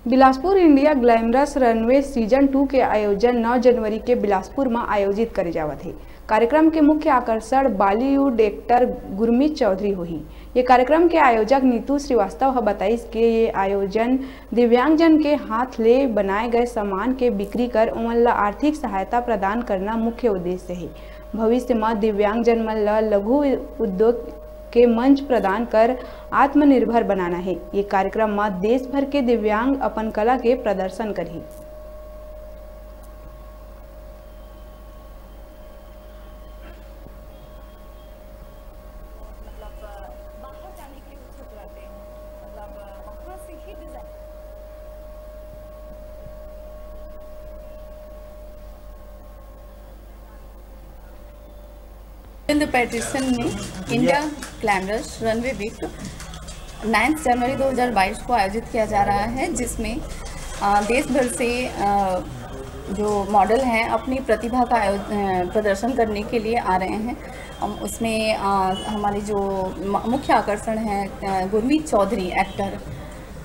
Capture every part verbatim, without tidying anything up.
Bilaspur India glamorous runway season two के आयोजन नौ जनवरी के बिलासपुर म आयोजित करे जावत हे। कार्यक्रम के मुख्य आकर्षण बॉलीवुड एक्टर गुरमीत चौधरी होही। ये कार्यक्रम के आयोजक नीतू श्रीवास्तव ह बताइस के ये आयोजन दिव्यांगजन के हाथ ले बनाए गए सामान के बिक्री कर ओमन ल आर्थिक सहायता प्रदान करना मुख्य उद्देश्य हे। भविष्य म दिव्यांगजन मन ल लघु उद्योग के मंच प्रदान कर आत्मनिर्भर बनाना हे। ये कार्यक्रम म देश भर के दिव्यांग अपन कला के प्रदर्शन करही। मतलब, अ, बाहर जाने के लिए उत्सुक रहते हैं, मतलब, अ, वहाँ से ही डिजाइन। रविंद्र पैटिसन में India glamorous runway week ninth जनवरी दो हज़ार बाईस को आयोजित किया जा रहा है, जिसमें, अ, देश भर से, अ, जो मॉडल हैं, अपनी प्रतिभा का आयो-, अ, प्रदर्शन करने के लिए आ रहे हैं। हम उसमें, अ, हमारे जो म-, मुख्य आकर्षण हैं, अ, गुरमीत चौधरी एक्टर,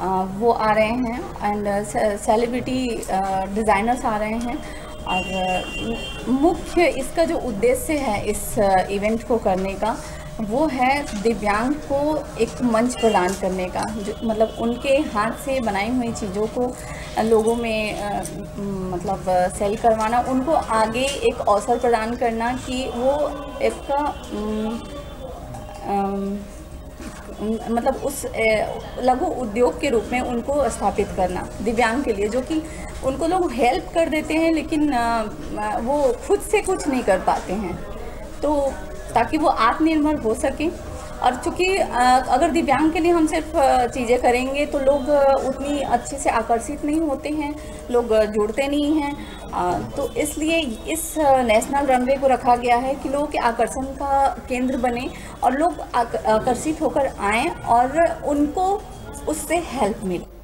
अ, वो आ रहे हैं, एंड से-, सेलिब्रिटी, अ, डिज़ाइनर्स आ रहे हैं। और, अ, मु-, मुख्य इसका जो उद्देश्य है इस, अ, इवेंट को करने का, वो है दिव्यांग को एक मंच प्रदान करने का, जो, मतलब, उनके हाथ से बनाई हुई चीज़ों को लोगों में, अ, म-, मतलब, अ, सेल करवाना, उनको आगे एक अवसर प्रदान करना कि वो इसका, उम, अम, मतलब, उस, अ, लघु उद्योग के रूप में उनको स्थापित करना दिव्यांग के लिए, जो कि उनको लोग हेल्प कर देते हैं, लेकिन, अ, वो खुद से कुछ नहीं कर पाते हैं, तो ताकि वो आत्मनिर्भर हो सकें। और चूँकि, अ, अगर दिव्यांग के लिए हम सिर्फ, अ, चीज़ें करेंगे, तो लोग, अ, उतनी अच्छे से आकर्षित नहीं होते हैं, लोग, अ, जुड़ते नहीं हैं। अ, तो इसलिए इस, अ, नेशनल रनवे को रखा गया है कि लोगों के आकर्षण का केंद्र बने और लोग आक-, आकर्षित होकर आएँ और उनको उससे हेल्प मिले।